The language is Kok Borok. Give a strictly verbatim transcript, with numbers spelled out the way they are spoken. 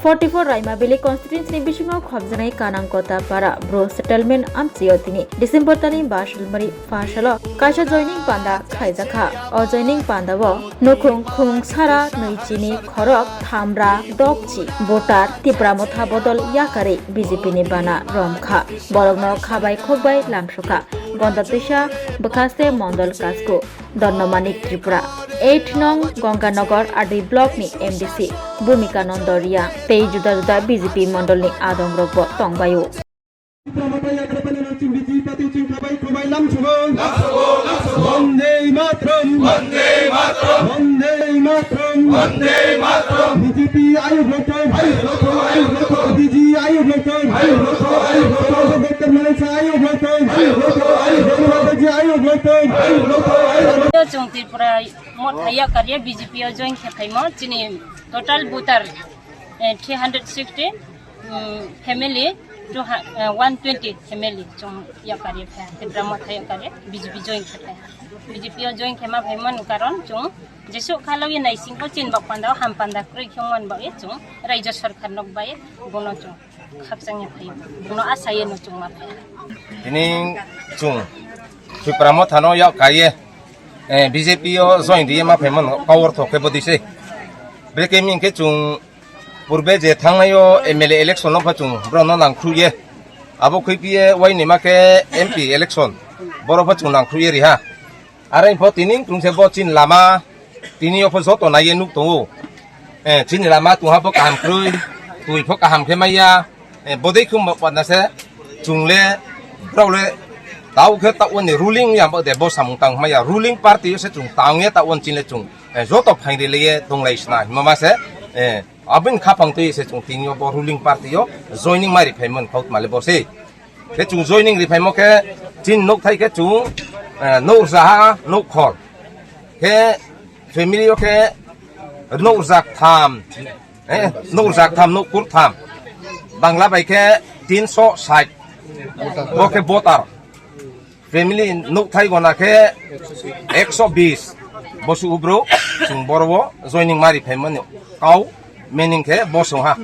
Forty four Raimabili constituency ni bisingo khobjaknai Kanang Kota Para Bru Settlement amchio tini December talni ba salmari pha salo kaisa joining panda khaijakha. O joining pandao nukhung khung sara nui chini khorok thamra dokchi voter Tipra Motha bodol yakarwi B J P ni bana romkha. Borokno khabai khokbai lamsokha. Gonda Twisa, Bwkhaste Mondol Kasku, Donnomanik Tripura, eight nong Ganganagar R D block ni M D C Bhumika Nando Reang tei juda juda B J P mondol ni adong rokbo tongbaio. Vande Mataram. Vande Mataram. Vande Mataram. Vande Mataram. B J P ayuk lokto. Ayuk lokto, ayuk lokto. B J P ayuk lokto. Ayuk lokto, ayuk lokto. Doctor Manik Saha ayuk lokto. Ayuk lokto, ayuk lokto. Doctor Babaji ayuk lokto. Ayuk lokto, ayuk lokto. Chwng Tripura Motha yakarwi B J P o join khe phaimo chini total voter, eh, three hundred sixty, mm, family, two hu-, eh, one twenty family chwng yakarwi phai, Tipra Motha yakarwi B J P join khe phai. B J P o join khe ma phaimani karon chwng jesuk khalogwi naisingkho chini bak pandao ham panda kwrwi khe wngmani bagwi chwng Raijyo Sarkar nok bai bono chwng khakchangya phaio. Bono asayeno chwng ma phai. Tini chwng Tipra Mothano yak kaiye, eh, B J P o join diye ma phaimano kawor thok khe bodi se. Brekhe ming khe chwng purbe je thangnaio M L A election no pha chwng borokno nangkhruye. Abo khwipiye waini ma khe M P election borok pha chwng nangkhruye riha. Are pho tini chwng se bo chini lama tini o pho joto naiye nuk tongo. Eh, chini lama tungha pho kaham kwrwi, twi pho kaham khe maiya. Eh, bodei khum panda se chwng le brao le tao khe tao ni ruling ya bo de bo samung tang maiya. Ruling party se chwng tang ye tao chini le chwng, eh, joto phaing ri le ye tonglai sna hima ma se, eh, abin khapang twi se chwng tini o bo ruling party o joining mari phaimon khaut male bo se. Khe chwng joining ri phaimo khe chini nuk thai khe chwng, eh, nuk rwja ha nuk khol. Khe family o khe nuk rwja tham, eh, nuk rwja tham nuk kur tham. Bangla bai khe tinso sait. Bo khe voter. Family nuk thai gona khe ekso bis. Bosu ubro chwng boro o joining mari phaimani kau meaning khe bosu ha.